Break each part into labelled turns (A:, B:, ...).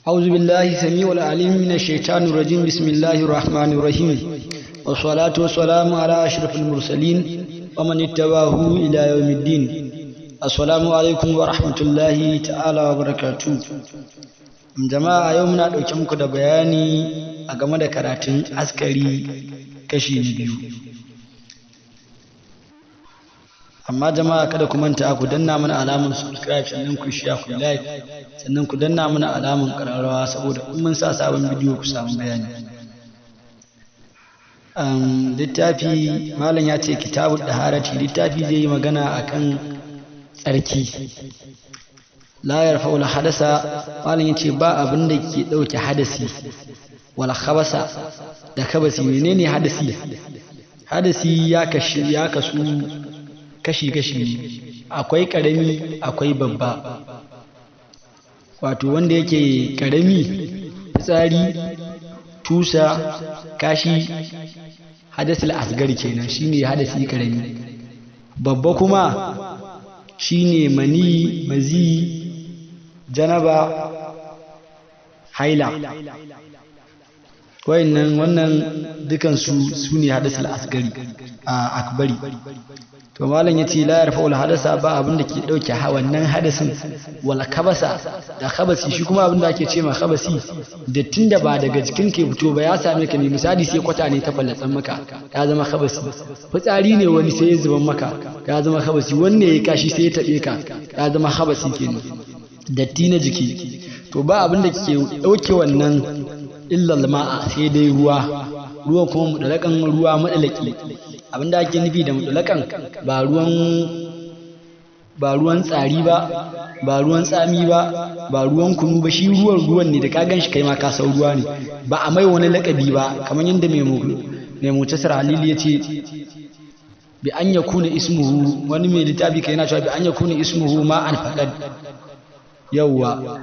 A: أعوذ بالله السميع العليم من الشيطان الرجيم. بسم الله الرحمن الرحيم، والصلاة والسلام على أشرف المرسلين ومن اتبعه إلى يوم الدين. السلام عليكم ورحمة الله تعالى وبركاته. Jama'a, yau muna ɗauke muku da bayani a game da karatun askari kashi na biyu. Amma jama'a, kada ku manta ku danna mana alamar subscribe, sannan ku share, ku like, sannan ku danna mana alamar ƙararrawa, saboda in mun sa sabon bidiyo ku samu bayani. Littafi malam ya ce kitabu daharati, littafi zai yi magana akan tsarki. La yarfa'ul hadasa, malam ya ce ba abin da ke ɗauke hadasi, wal khabasa da kabasi. Menene hadasi? Hadasi ya kashi ya kasu kashi-kashi, akwai ƙarami, akwai babba. Wato wanda yake ƙarami, fitsari, tusa, kashi, hadasul asgar kenan, shine hadasi ƙarami. Babba kuma shine mani, mazi, janaba, haila. Wayannan wannan dukansu su ne hadasul asgari a akbari. To malam yace la yarfa'ul hadasa, ba abin da ke dauke wannan hadasin, wal kabasa da khabasi. Shi kuma abin da ake ce ma khabasi, dattin da ba daga jikin ke fito ba, ya same ka ne. Misali, sai kwata ne ta fallatsan maka, ya zama khabasi. Fitsari ne wani sai ya zuban maka, ya zama khabasi. Wanne ya kashi sai ya tabe ka, ya zama khabasi kenan, datti na jiki. To ba abin da ke dauke wannan illal ma'a, sai dai ruwa. Ruwan kuma mudalakan, ruwa madalaki. Abinda ake nufi da mudalakan, ba ruwan tsari ba, ba ruwan tsami ba, ba ruwan kunu ba. Shi ruwan ruwan ne da ka ganshi kai ma ka san ruwa ne, ba a mai wani lakabi ba. Kamar yadda mai mutasar halili ya ce bi an yakuna ismuhu, wani mai littafi kai yana cewa bi an yakuna ismuhu ma an faqad. Yawwa,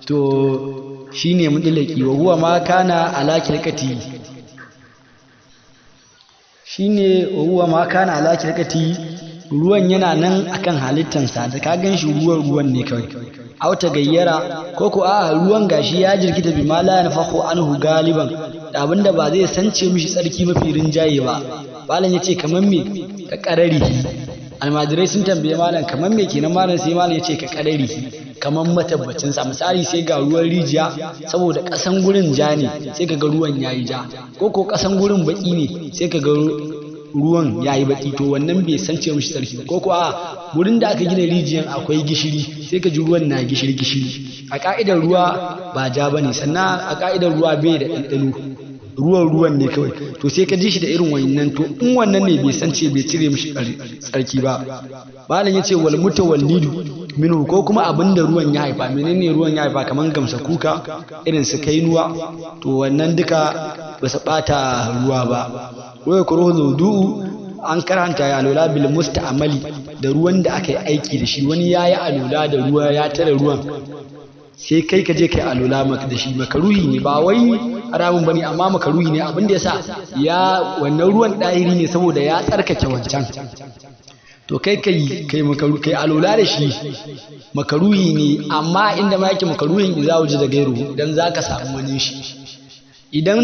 A: to shine mudalaki. Wa huwa ma kana ala kilkati, shine huwa ma kana ala kilkati, ruwan yana nan akan halittansa, da ka ganshi ruwan ruwan ne kawai. Aw ta gayyara, ko ko a ruwan gashi ya jirkita, bi ma la yanfahu anhu galiban, da abinda ba zai sance mishi tsarki mafi rinjaye ba. Malam yace kaman me? Ka qararihi. Almajirai sun tambaye malam kaman me kenan malam? Sai malam yace ka qararihi, kaman matabbacin sa. Misali, sai ga ruwan rijiya, saboda kasan gurin ja ne, sai kaga ruwan yayi ja, ko ko kasan gurin baki ne, sai kaga ruwan yayi baki. To wannan bai sance mishi tsarki. Ko ko a gurin da aka gina rijiyan akwai gishiri, sai ka ji ruwan na gishiri gishiri. A ka'idar ruwa ba ja bane, sannan a ka'idar ruwa bai da ɗanɗano, ruwan ruwan ne kawai. To sai ka ji shi da irin wannan, to in wannan ne bai sance, bai cire mishi tsarki ba. Malam yace wal mutawallidu minhu, ko kuma abin da ruwan ya haifa. Menene ruwan ya haifa? Kaman gamsa kuka, irin su kainuwa, to wannan duka ba su bata ruwa ba. Wai kuruhu wudu'u, an karanta ya alola, bil musta'mali, da ruwan da aka yi aiki da shi. Wani yayi alola da ruwa, ya tare ruwan, sai kai ka je kai alola maka da shi, makaruhi ne. Ba wai haramun bane, amma makaruhi ne. Abin da yasa ya wannan ruwan ɗahiri ne, saboda ya tsarkake wancan. To kai kai kai makaru kai alola da shi makaruhi ne. Amma inda ma yake makaruhin, iza wuji da gairu, idan zaka samu wani shi. Idan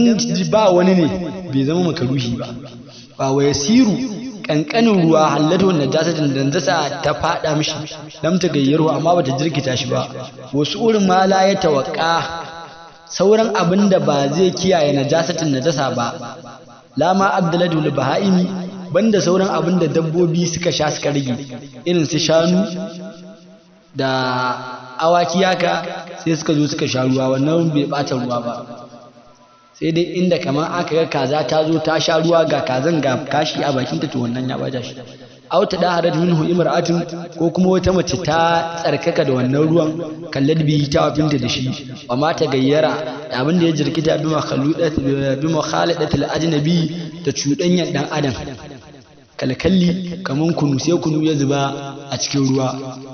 A: ba wani ne, bai zama makaruhi ba. Ba wa yasiru, kankanin ruwa, hallatu najasatin, da najasa ta fada mishi, lam ta gayyaru, amma bata jirkita shi ba. Wasu urin ma la ya tawaqqa, sauran abin da ba zai kiyaye najasatin, najasa ba, lama abdaladu bahaimi, banda sauran abin da dabbobi suka sha suka rage, irin su shanu da awaki haka, sai suka zo suka sha ruwa, wannan bai bata ruwa ba. Sai dai inda kamar aka ga kaza ta zo ta sha ruwa, ga kazan ga kashi a bakinta, to wannan ya bata shi. Aw ta daharat minhu imra'atun, ko kuma wata mace ta tsarkaka da wannan ruwan, kallad bihi, ta wafinta da shi. Wa ma ta gayyara, da abin da ya jirkita, bi makhludat bi makhalidatil ajnabi, da cuɗanyar dan adam, kalkalli, kaman kunu, sai kunu ya zuba a cikin ruwa,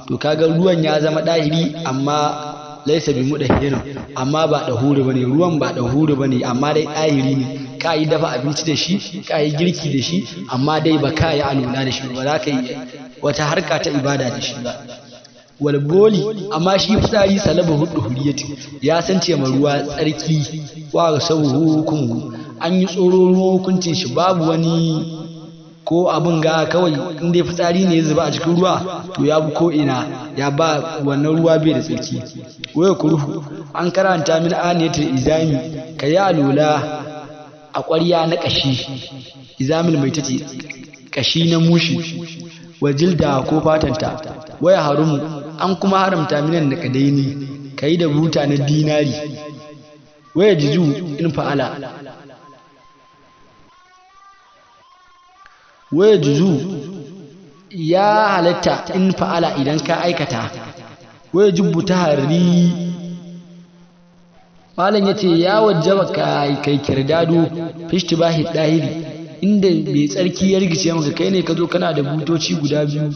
A: to kaga ruwan ya zama ɗahiri, amma laisa bi mudahhirin, amma ba dahuri bane. Ruwan ba dahuri bane, amma dai ɗahiri ne. Ka yi dafa abinci da shi, ka yi girki da shi, amma dai ba ka yi alwala da shi ba, za ka yi wata harka ta ibada da shi ba. Wal boli, amma shi fitsari salaba hudu huriyati, ya san ce ma ruwa tsarki wa sabuhu hukumu, an yi tsoro ruwan hukuncin shi, babu wani ko abin ga kawai in dai fitsari ne ya zuba a cikin ruwa to ya bi ko ina, ya ba wannan ruwa bai da tsarki. Waya kuruhu, an karanta min aniyatul izami, ka yi alula a ƙwarya na ƙashi, izamil mai tace ƙashi na mushi, wa jilda ko fatanta. Waya harumu, an kuma haramta minan da kadaini, ka yi da buta na dinari. Waya jiju in fa'ala, waya juzu ya halatta in fa'ala idan ka aikata. Waya jubbu tahari, malam yace ya wajaba kai kirdado fishtibahi dahiri, inda mai tsarki ya rigice maka, kai ne ka zo kana da butoci guda biyu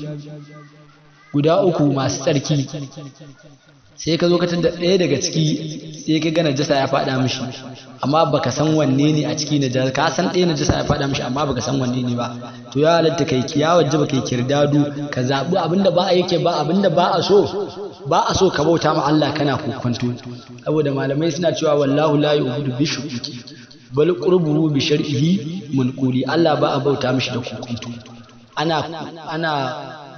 A: guda uku masu tsarki, sai ka zo ka tada ɗaya daga ciki sai ka ga najasa ya faɗa mishi, amma baka san wanne ne a ciki najasa, ka san ɗaya najasa ya faɗa mishi amma baka san wanne ne ba, to ya halatta kai ya wajaba kai kirdado, ka zaɓi abinda ba a yake ba, abinda ba a so, ba a so ka bauta ma Allah kana kokonto, saboda malamai suna cewa wallahu la yu'budu bi shukuki bal qurbuhu bi shar'ihi munquli, Allah ba a bauta mishi da kokonto, ana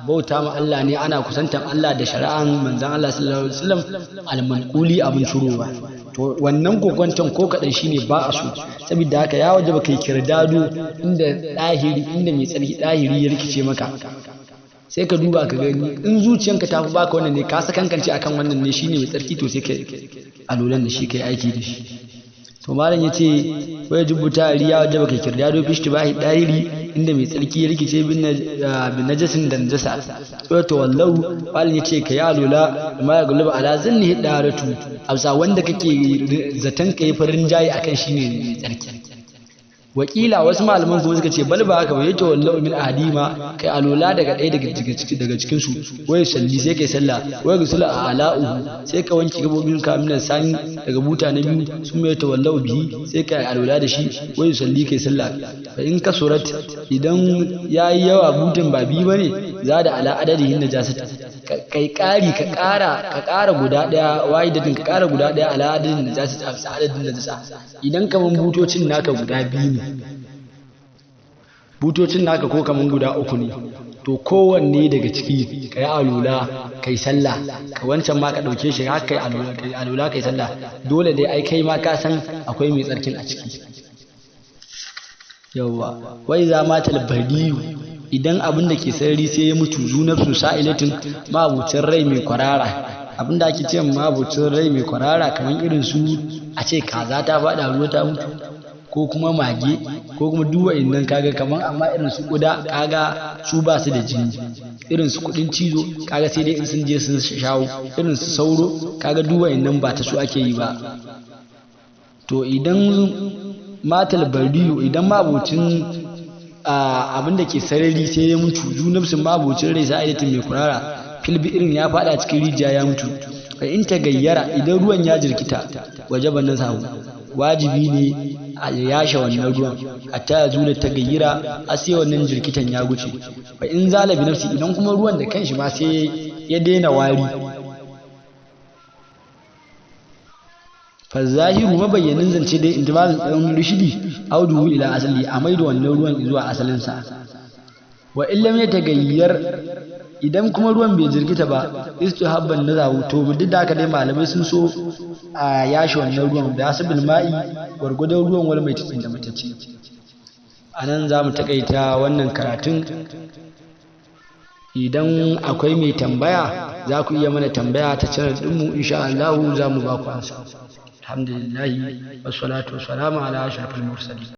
A: bauta ma Allah ne, ana kusantan Allah da shari'an manzon Allah sallallahu alaihi wasallam al-manquli abin shuruwa. To wannan kokonton ko kadan shine ba a so, saboda haka ya wajaba kai kirdado inda dahiri, inda mai tsarki dahiri ya rikice maka, sai ka duba ka gani in zuciyanka ta fi baka wannan ne, ka sakankance akan wannan ne shine mai tsarki, to sai kai alolan da shi kai aiki da shi. To malam yace wai jubbuta riya wajaba kai kirdado fishtibahi dahiri, inda mai tsarki ya rikice bin najasin da najasa. To wallau malam yace ka ya alola ma ya guluba ala zanni hidaratu, amsa wanda kake zaton kai farin jayi akan shine mai tsarki. Wakila wasu malaman kuma suka ce bal ba haka ba, yace wallahu min ahadima, kai alola daga ɗaya daga cikin su, wai salli sai kai sallah, wai gusula ala'uhu sai ka wanke gabobin ka minan sani daga buta na biyu, sun mai tawallahu bihi sai kai alola da shi, wai salli kai sallah. Fa in ka surat, idan yayi yawa butan ba biyu bane, za da ala adadihin najasat, kai ƙari ka ƙara guda ɗaya, wahidatin ka ƙara guda ɗaya ala adadin najasat, a adadin najasa. Idan kaman butocin naka guda biyu ne, butocin naka ko kaman guda uku ne, to kowanne daga ciki ka yi alula ka yi sallah, ka wancan ma ka ɗauke shi haka ka yi alula ka yi sallah, dole dai ai kai ma ka san akwai mai tsarkin a ciki. Yawwa, wai za ma talbariyu, idan abin da ke sarari sai ya mutu, zu nafsu sa'ilatin, ma'abucin rai mai kwarara, abin da ake ce ma'abucin rai mai kwarara kamar irin su a ce kaza ta faɗa ruwa ta mutu, ko kuma mage, ko kuma duk wa'innan kaga kaman, amma irin su kuda kaga su ba su da jini, irin su kudin cizo kaga sai dai in sun je sun shawo, irin su sauro kaga duk wa'innan ba ta su ake yi ba. To idan matal bariyu, idan mabocin abin da ke sarari sai ya mutu, zu nafsin mabocin rai sa'idatin mai kurara filbi irin ya fada cikin rijiya ya mutu, fa in ta gayyara, idan ruwan ya jirkita, wajaban nasahu, wajibi ne a yashe wannan ruwan hatta ya zula ta gayyira, a sai wannan jirkitan ya guce. Fa in zala bi nafsi, idan kuma ruwan da kanshi ma sai ya daina wari, fa zahiru mabayyanin zance dai inda malam dan rushidi auduhu ila asali, a maida wannan ruwan zuwa asalin sa. Wa in lam yatagayyar, idan kuma ruwan bai jirkita ba, istihabban nazahu, to duk da haka dai malamai sun so a yashe wannan ruwan da asibin ma'i, gwargwadon ruwan wal mai cikin da matacce. A nan za mu takaita wannan karatun. Idan akwai mai tambaya za ku iya mana tambaya ta channel ɗinmu, insha Allah za mu ba ku amsa. Alhamdulillahi wassalatu wassalamu ala ashrafil mursalin.